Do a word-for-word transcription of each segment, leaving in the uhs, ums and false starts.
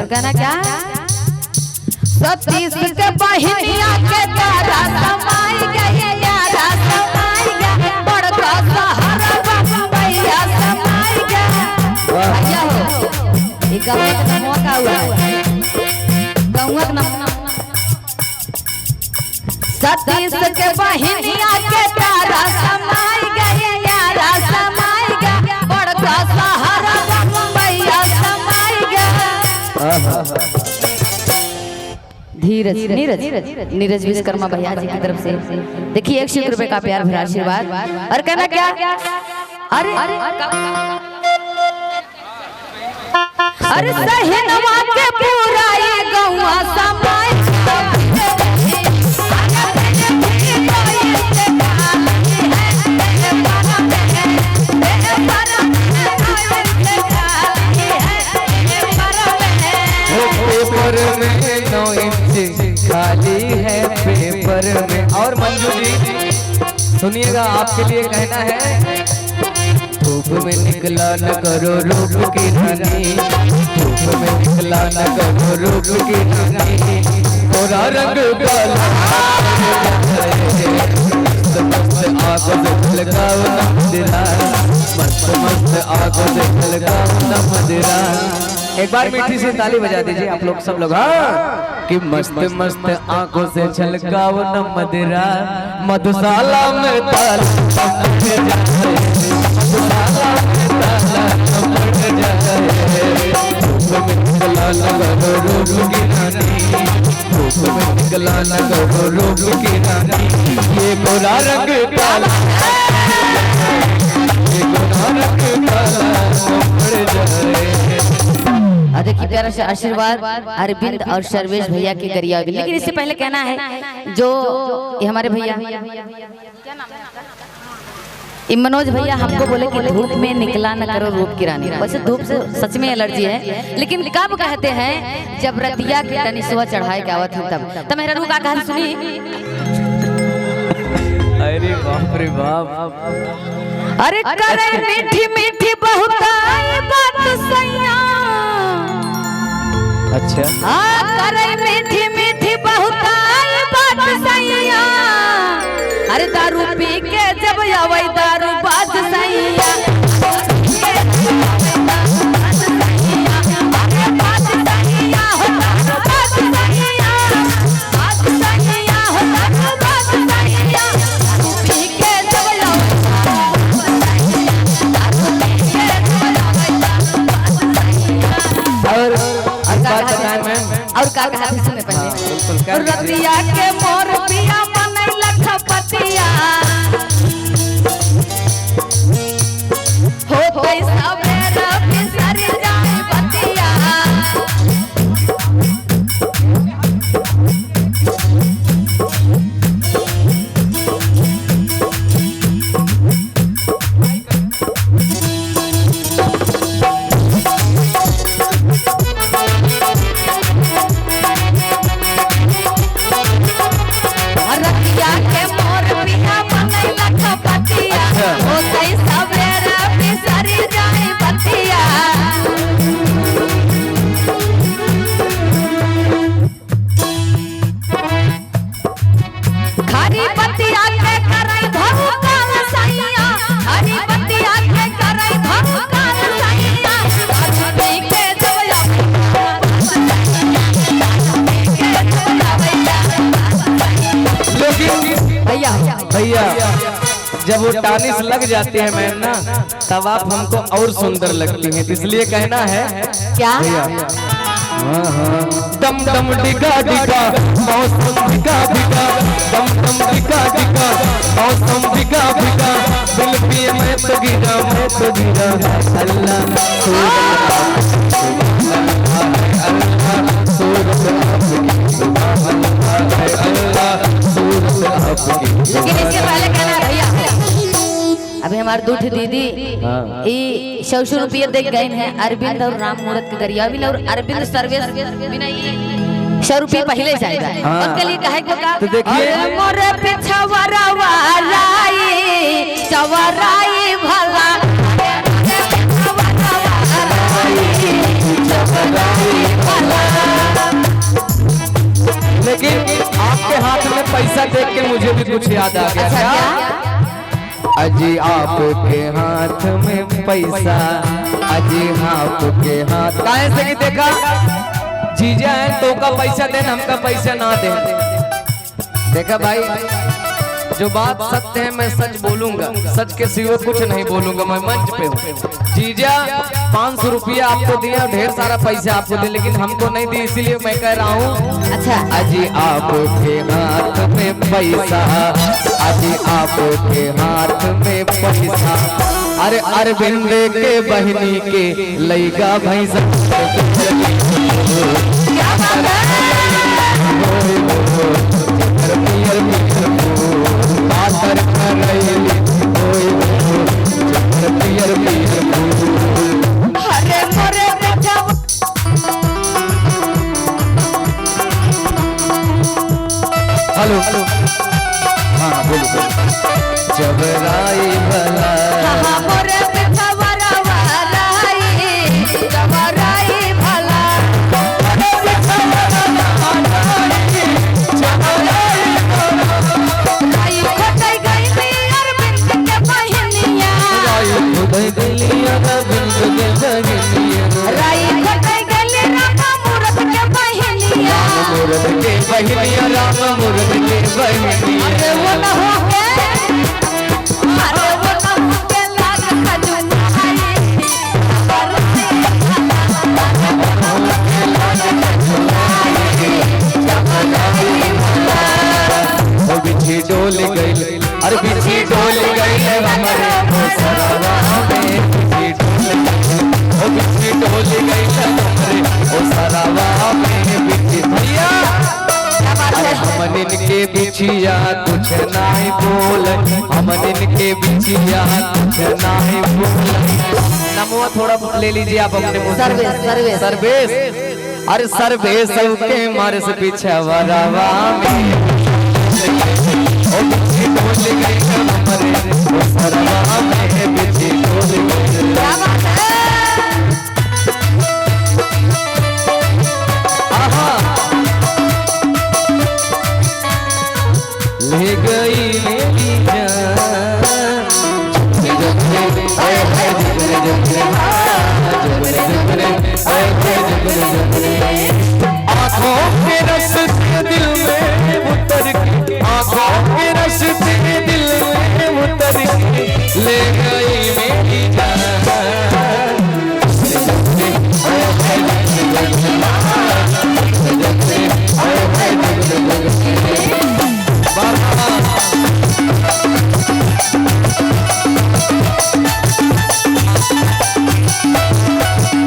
गाना क्या? सतीश के बहिनिया के तारा समाई गए, यारा समाई गए, बड़का शहर बम्बैया समाई गए। वाह। भैया हो, ये गौवा के नाम का हुआ है? गौवा के नाम। सतीश के बहिनिया के तारा समाई गए, यारा समाई गए, बड़का शहर बम्बैया समाई गए। आहा। धीरज, नीरज, नीरज विश्वकर्मा भैया जी की तरफ से देखिए एक सौ एक रुपए का प्यार भरा आशीर्वाद। और कहना क्या? अरे, अरे, अरे, सहिनवा के पूरा ये गौवा समाई। वो पेपर में नौ इंच खाली है, पेपर में। और मंजू जी, सुनिएगा, आपके लिए कहना है। धूप में निकला न करो रूप की रानी, धूप में निकला न करो रूप की रानी। गोरा रंग काला मस्त मस्त आंखों से झलकाओ ना मदिरा, मस्त मस्त आंखों से झलकाओ ना मदिरा। एक बार मीठी सी ताली बजा दीजिए आप लोग, सब लोग। हाँ, कि मस्त मस्त आंखों से झलकाओ न मदिरा, मधुशाला में ताला बंध जाए, मधुशाला में ताला बंध जाए। धूप में निकला न करो रूप की रानी, धूप में निकला न करो रूप की रानी, ये गोरा रंग काला, ये गोरा रंग काला पड़ जाए। और देखिए प्यारा सा आशीर्वाद अरविंद और सर्वेश भैया के गरिया भी। लेकिन इससे पहले कहना है, जो ये हमारे भैया, ये मनोज भैया हमको बोले कि धूप में निकला न करो रूप की रानी। वैसे धूप से सच में एलर्जी है, लेकिन कब कहते हैं, जब रतिया के टनिसवा चढ़ाए के आवत है तब। तो मेहरारू का कहत सुनी। अरे बाप रे बाप। अरे करे मीठी मीठी बहुताई बात सैया। अच्छा। हाँ, करे मीठी मीठी बहुताई बात सैया। अरे दारू पी के जब आवे दारू बात सैया। और, और एक बात बताएं मैम। और का कहा थी, सुने पहले। हाँ, बिल्कुल, क्या कहा थी? रतिया के मोर पिया मनई लखपतिया। होतई सबेरा बिसरि जाई बतिया। रतिया के मोर पिया मनई लखपतिया, अच्छा। होतई सबेरा बिसरि जाई बतिया। खाली बतिया के करई भौकाल सैया, खाली बतिया के करई भौकाल सैया। अरबी के जब लेकिन भैया, भैया, जब वो टानिस लग जाती है मैम ना, तब आप हमको और सुंदर लगती हैं, तो इसलिए कहना है क्या? भैया। हाँ, हाँ। डम डम डिगा डिगा, मौसम डिगा डिगा, डम डम डिगा डिगा, मौसम डिगा डिगा, दिल पिए मैं तो गिरा, मैं तो गिरा, अल्लाह। लेकिन इससे पहले कहना है भैया, अभी हमार दू ठे दीदी हाँ। ई सौ सौ रुपया दे गए हैं अरविंद और राम मूरत के गरिया भी और अरविंद सर्वेश भी नहीं, सौ रुपया पहले जाएगा। हाँ। उनके लिए कहे को का? तो देखिए। अरे मोरे पिछवरवा लाई, चवराई भला। अरे मोरे पिछवरवा लाई, चवराई भला। भी कुछ याद आ गया। अच्छा, क्या? क्या? अजी आपके हाथ में पैसा, अजी आपके हाथ। काहे से कि देखा, जीजा है, तोका पैसा देन, हमका पैसा ना देन। देखा भाई, जो बात सत्य है, मैं सच बोलूंगा, सच के सिवा कुछ नहीं बोलूंगा। मैं मंच पे हूँ। जीजा पाँच सौ रुपया आपको दिया, ढेर सारा पैसा आपको दिया, लेकिन हमको नहीं दिया, इसीलिए मैं कह रहा हूँ। अच्छा। अजी आपके हाथ में पैसा, अजी आपके हाथ में पैसा। अरे अरविंद के बहिनी के लइका भैंसा। क्या बात है? अरे मोरे बेटा। हेलो। हाँ, हाँ, बोलो, बोलो। जबराई भला। हाँ, हाँ, मोरे बेटा बराबराई, जबराई भला। राई खोटई गइली अरविंद के बहिनिया। राई खोटई गइली अरविंद के बहिनिया। राई खोटई गइली राम मूरत के बहिनिया। राम मूरत के बहिनिया, राम मूरत के बहिनिया। अरे वो न हो के, अरे वो न हो के लाग खजुनाई। ओ बिछी डोल गइल, अरे बिछी डोल गइल हमरे ओसरवा में, बिछी डोल गइल, ओ बिछी डोल गइल हमरे ओसरवा में, बिछी भैया। क्या बात है? अरे हमनिन के बिछिया कुछ नाई बोल, हमनिन के बिछिया कुछ नाई बोल। नमवा थोड़ा ले लीजिए आप अपने मुंह से। सर्वेश, सर्वेश। सर्वेश। अरे सर्वेश के मारे से पीछे वरवा में। ओ बिछी डोल गइल हमरे ओसरवा में, बिछी डोल गइल। क्या बात है? आहा। ले गई मेरी जान। आँखों के रस्ते दिल में उतर के, आँखों के रस्ते दिल में उतर के, ले गई मेरी जान।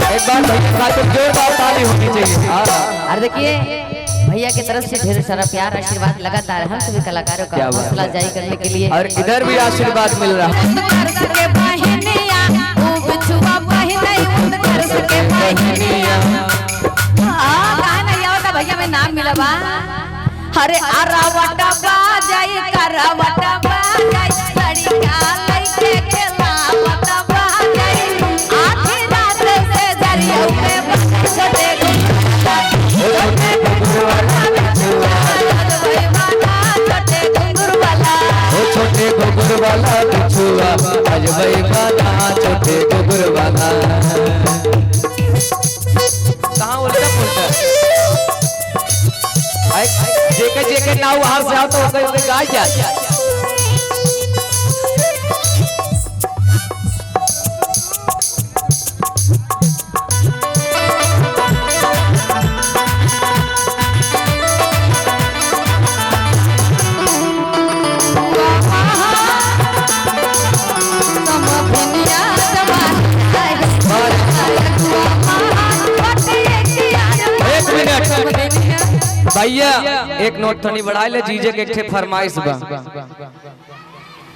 एक बार भैया खातिर जोरदार ताली होनी चाहिए। हाँ। और देखिए, भैया की तरफ से ढेर सारा प्यार, आशीर्वाद लगातार हम सभी कलाकारों का क्या बात हौसला है। अफजाई करने के लिए। और इधर भी आशीर्वाद मिल रहा है। उनकर के बहिनिया, ऊ बिछुआ बहिनी, उनकर के बहिनिया। हाँ, काहे नहीं आवता भैया, में नाम मिला बा। अरे अरावट बाजई, करवट बाजई, लड़िका लइके खेलावट बाजई। आधी रात से जरियौ में बा छोटे घुंघरू वाला, छोटे घुंघरू वाला, छोटे घुंघरू वाला, छोटे घुंघरू वाला बिछुआ, अजबै वाला छोटे घुंघरू वाला। कहाँ उल्टा पुल्टा? भाई, जेके, जेके नाव वहाँ से आओ तो ओके, ओके गाय जा। एक मिनट। भैया, एक नोट तनी बढ़ाई ले, जीजे के एक ठे फरमाइश बा।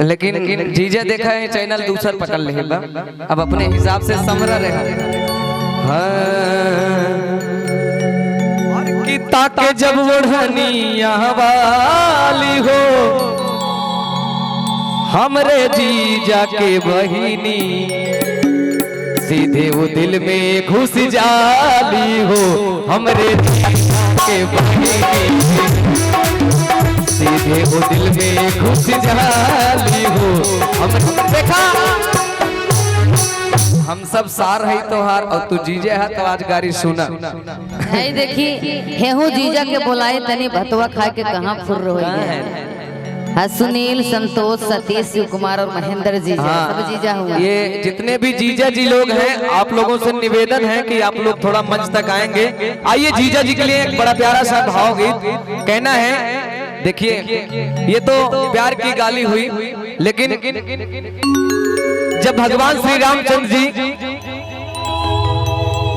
लेकिन जीजा देखा है, चैनल दूसर पकड़ ले बा, अब अपने हिसाब से समरा रहा। हाँ। कि ताके जब ओढ़निया वाली हो, हमरे जीजा के बहिनी, सीधे वो दिल में घुस जाली हो, हमरे जीजा के बहिनी। ये वो दिल में घुस जाली हो। हम देखा, हम सब सार है तोहार और तू जीजे है तो आज गारी सुना। है देखी, हेहू जीजा के बोलाए तनी भतवा खा के कहाँ फुर रही है। हाँ, सुनील, संतोष, सतीश, शिव कुमार और महेंद्र जीजा, हाँ, सब जीजा हुआ। ये जितने भी जीजा जी लोग हैं, आप लोगों से निवेदन है कि आप लोग थोड़ा मंच तक आएंगे। आइए, जीजा जी के लिए एक बड़ा प्यारा सा भावगीत कहना है। देखिए, ये तो प्यार की गाली हुई, लेकिन जब भगवान श्री रामचंद्र जी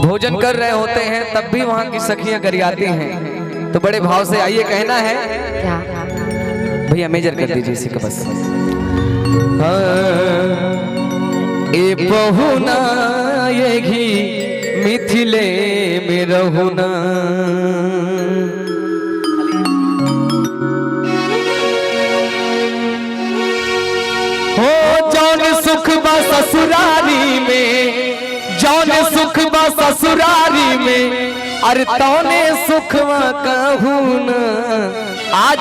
भोजन कर रहे होते हैं, तब भी वहां की सखियां गरियाती हैं। तो बड़े भाव से आइए, कहना है। क्या? भैया, मेजर कर दीजिए इसी को बस। हाँ, ए पहुना, ये घी मिथिले में रहुना। हो जौन सुख बा ससुरारी में, जौन सुख बा ससुरारी में, अरे तौने सुखवा कहू ना। आज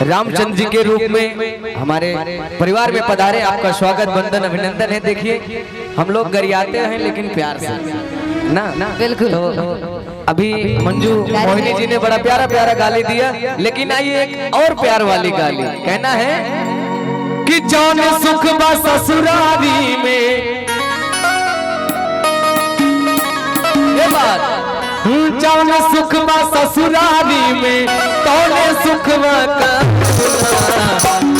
रामचंद्र जी के रूप में हमारे परिवार में पधारे, आपका स्वागत, वंदन, अभिनंदन है। देखिए, हम लोग गरियाते हैं लेकिन प्यार से ना, ना। बिल्कुल। तो अभी मंजू मोहिनी जी ने बड़ा प्यारा प्यारा गाली दिया, लेकिन आइए एक और प्यार वाली गाली। कहना है कि जौन सुख बा ससुरारी में, ये बात, जौन सुख बा ससुरारी में, तौने सुखवा का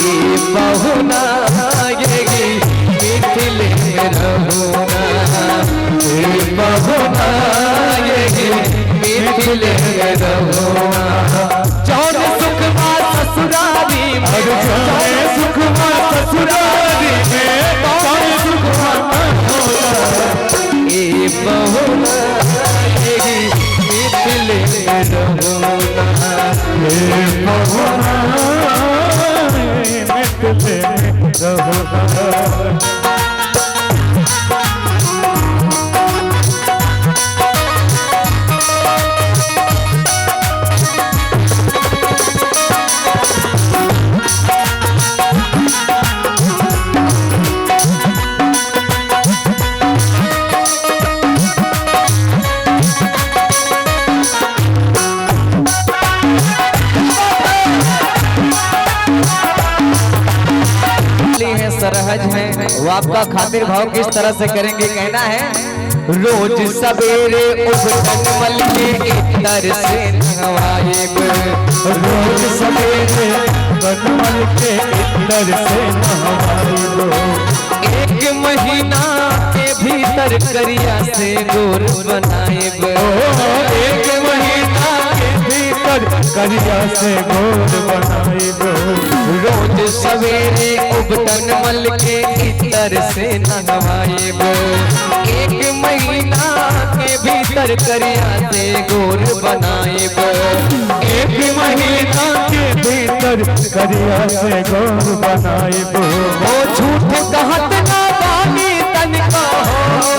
ए पहुना, ये मिथिले में रहुना, ए पहुना, ये मिथिले में रहुना। जौन सुख बा ससुरारी में, अरे जौन सुख बा ससुरारी में, तौने सुखवा का ए पहुना, ये मिथिले में रहुना। ए पहुना, ए मिथिले में रहुना। है, सरहज है, वो आपका खातिर भाव किस तरह से करेंगे, कहना है। रोज सवेरे उबटन मल के इत्तर से नहवाइब। रोज सवेरे उबटन मल के इत्तर से नहवाइब। एक महीना के भीतर करिया से गोर बनाइब। ओ, एक महीना के भीतर करिया से गोर बनाइब। रोज सवेरे उबटन मल के इत्तर से नहवाइब। एक महीना के भीतर करिया से गोर बनाइब। एक महीना के भीतर करिया से गोर बनाइब। ओ झूठ कहत ना बानी तनिका हो,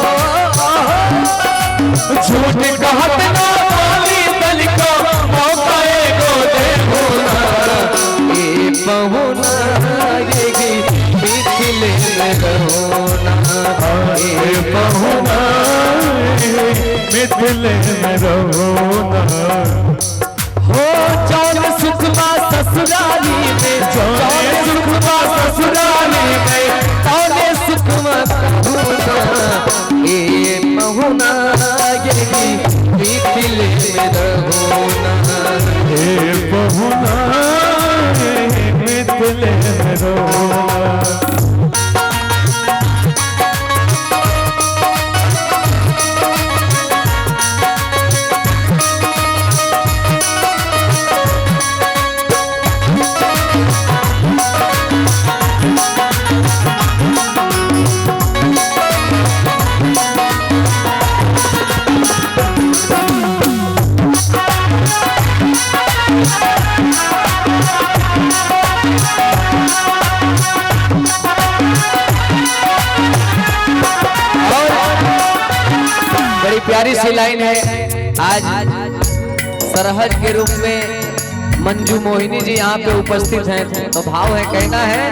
झूठ कहत ना बानी तनिका, मौका एगो देहु ना। ए पहुना, ये मिथिले में रहुना। ए पहुना, मिथिले में रहुना। हो जौन सुख बा ससुरारी में, जौन सुख बा ससुरारी में, तौने सुखवा कहू ना। ए पहुना, ये मिथिले में रहुना। ए पहुना, ए मिथिले में रहुना। और बड़ी प्यारी सी लाइन है। आज सरहज के रूप में मंजू मोहिनी जी यहाँ पे उपस्थित हैं, तो भाव है, कहना है,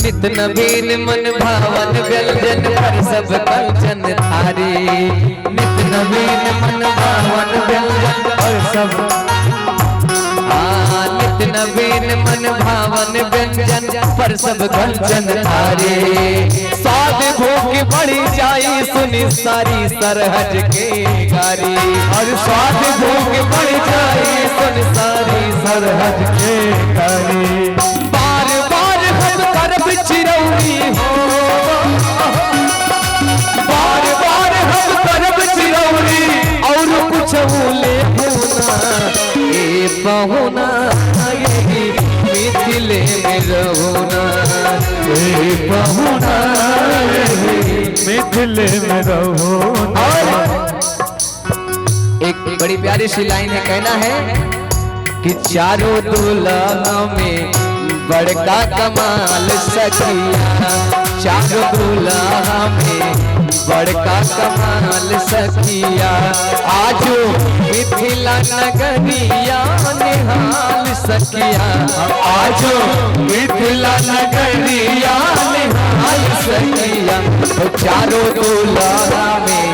नित नवीन मन भावन व्यंजन पर सब कंचन थारी। नित नवीन मन भावन व्यंजन पर सब, हाँ, नित नवीन मन भावन व्यंजन पर सब कंचन थारी। स्वाद भोग बढ़ि जाई सुनि सारी सरहज के गारी। अउर स्वाद भोग बढ़ि जाई सुनि सारी सरहज के गारी। बार बार हम करब चिरौरी हो, बार बार हम करब चिरौरी, अउर कुछ लेबू ना ए पहुना, यही मिथिले में रहू ना। ए पहुना, यही मिथिले में रहू ना। अउर एक बड़ी प्यारी सी लाइन है, कहना है कि चारों दुल्हा में बड़का कमाल सखिया, चारों दुल्हा में बड़का कमाल सखिया। आजो मिथिला नगरिया निहाल सखिया, आजो मिथिला नगरिया निहाल सखिया। तो चारों दुल्हा में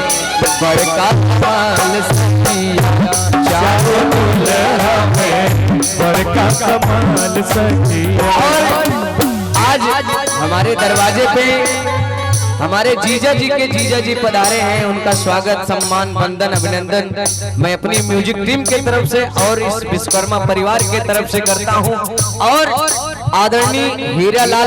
बड़का कमाल सखिया, चारों दुल्हा में बड़का कमाल सखिया। अउर आज हमारे दरवाजे पे हमारे जीजा जी के जीजा जी पधारे हैं, उनका स्वागत, सम्मान, वंदन, अभिनंदन मैं अपनी म्यूजिक टीम के तरफ से अउर इस विश्वकर्मा परिवार के तरफ से करता हूँ। अउर आदरणीय हीरालाल